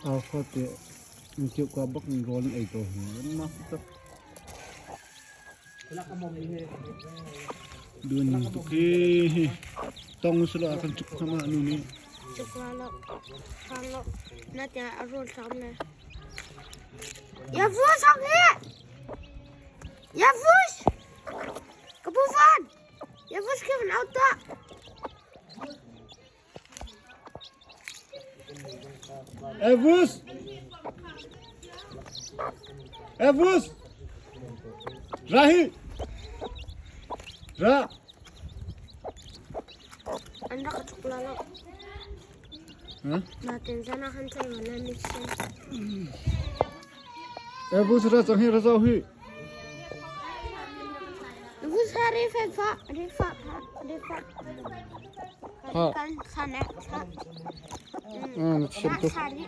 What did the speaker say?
Au te in ceu ka bak in rawl in ei ko hi. Mah tak. Dun tuk hi. Tong sula kan cuk sama nu nih. Cuk la lo. Hang lo. Na tia a rul hram le. Ya vus hang hi. Ya vus. Ka pu van. Ya vus khi van auto. Evus! Evus! Ra hi! Ra! An rak ka tuk la lo. Natin zan ah khan cai mana mi chen. Evus ra cang hi ra zau hi. Evus ha re fa fa re fa re fa. Ha. Kan sa ne sa. Ah, na thiam tuk. Sa ri.